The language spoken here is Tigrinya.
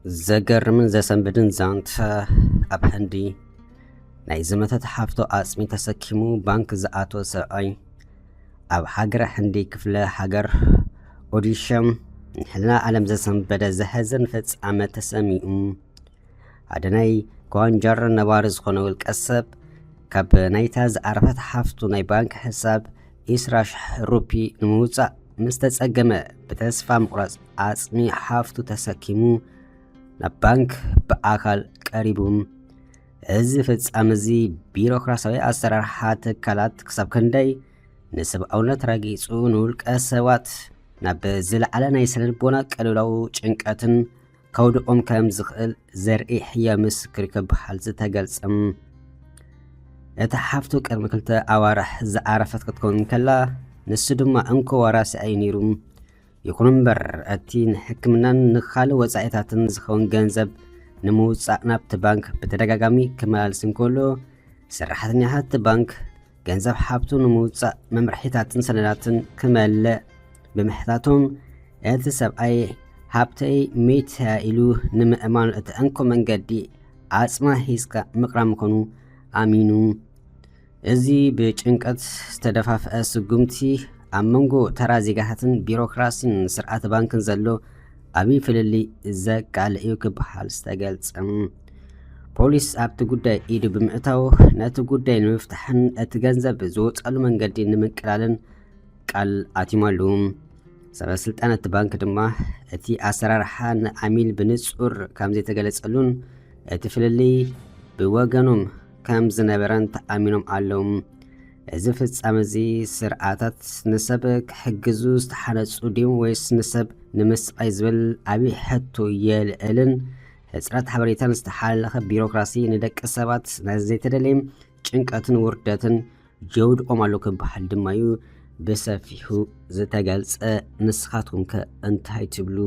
ዘገርምን ዘሰንብድን ዛንታ። ኣብ ህንዲ ናይ ዝመተት ሓፍቶ ኣጽሚ ተሰኪሙ ባንክ ዝኣተወ ሰብኣይ፣ ኣብ ሃገረ ህንዲ ክፍለ ሃገር ኦዲሻ ንሕልና ዓለም ዘሰንበደ ዘሕዝን ፍጻመ ተሰሚዑ። ሓደ ናይ ኳንጃር ነባሪ ዝኾነ ውልቀ ሰብ፣ ካብ ናይታ ዝኣረፈት ሓፍቱ ናይ ባንክ ሕሳብ ኢስራ ሽሕ ሩፒ ንምውጻእ ምስ ተጸገመ፣ ብተስፋ ምቑራጽ ኣጽሚ ሓፍቱ ተሰኪሙ ናብ ባንክ ብኣካል ቀሪቡ። እዚ ፍጻመ እዚ ቢሮክራሲያዊ ኣሰራርሓ ትካላት ክሳብ ክንደይ ንሰብኣውነት ረጊጹ፣ ንውልቀ ሰባት ናብ ዝለዓለ ናይ ስነ ልቦና ቅልውላው ጭንቀትን ከውድቖም ከም ዝኽእል ዘርኢ ህያው ምስክር ክበሃል ዝተገልጸ። እታ ሓፍቱ ቅድሚ ክልተ ኣዋርሕ ዝኣረፈት ክትከውን ከላ፣ ንሱ ድማ እንኮ ዋራሲ እዩ ነይሩ። ይኹን እምበር፣ እቲ ንሕክምናን ንኻልእ ወጻኢታትን ዝኸውን ገንዘብ ንምውጻእ ናብቲ ባንክ ብተደጋጋሚ ክመላልስ እንከሎ፣ ሰራሕተኛታት እቲ ባንክ ገንዘብ ሓፍቱ ንምውጻእ መምርሒታትን ሰነዳትን ክመልእ ብምሕታቶም፣ እቲ ሰብኣይ ሃብተይ ሜት ኢሉ ንምእማኑ እቲ እንኮ መንገዲ ኣጽማ ሒዝካ ምቕራብ ምዃኑ ኣሚኑ። እዚ ብጭንቀት ዝተደፋፍአ ስጉምቲ ኣብ መንጎ ተራ ዜጋታትን ቢሮክራሲን ስርዓት ባንክን ዘሎ ዓብዪ ፍልልይ ዘቃልዕ እዩ ክበሃል ዝተገልጸ። ፖሊስ ኣብቲ ጉዳይ ኢዱ ብምእታው፣ ነቲ ጉዳይ ንምፍታሕን እቲ ገንዘብ ዝወጸሉ መንገዲ ንምቅላልን ቃል ኣትዩም ኣለዉ። ሰበ ስልጣን እቲ ባንክ ድማ፣ እቲ ኣሰራርሓ ንዓሚል ብንጹር ከም ዘይተገለጸሉን እቲ ፍልልይ ብወገኖም ከም ዝነበረን ተኣሚኖም ኣለዉ። እዚ ፍጻመ እዚ፣ ስርዓታት ንሰብ ክሕግዙ ዝተሓነጹ ድዮም ወይስ ንሰብ ንምስቓይ ዝብል ዓብዪ ሕቶ የልዕልን፣ ሕጽረት ሓበሬታን ዝተሓላለኸ ቢሮክራሲ ንደቂ ሰባት ናብ ዘይተደለየ ጭንቀትን ውርደትን የውድቖም ኣሎ ክበሃል ድማ እዩ ብሰፊሑ ዝተገልጸ። ንስኻትኩም ከ እንታይ ትብሉ?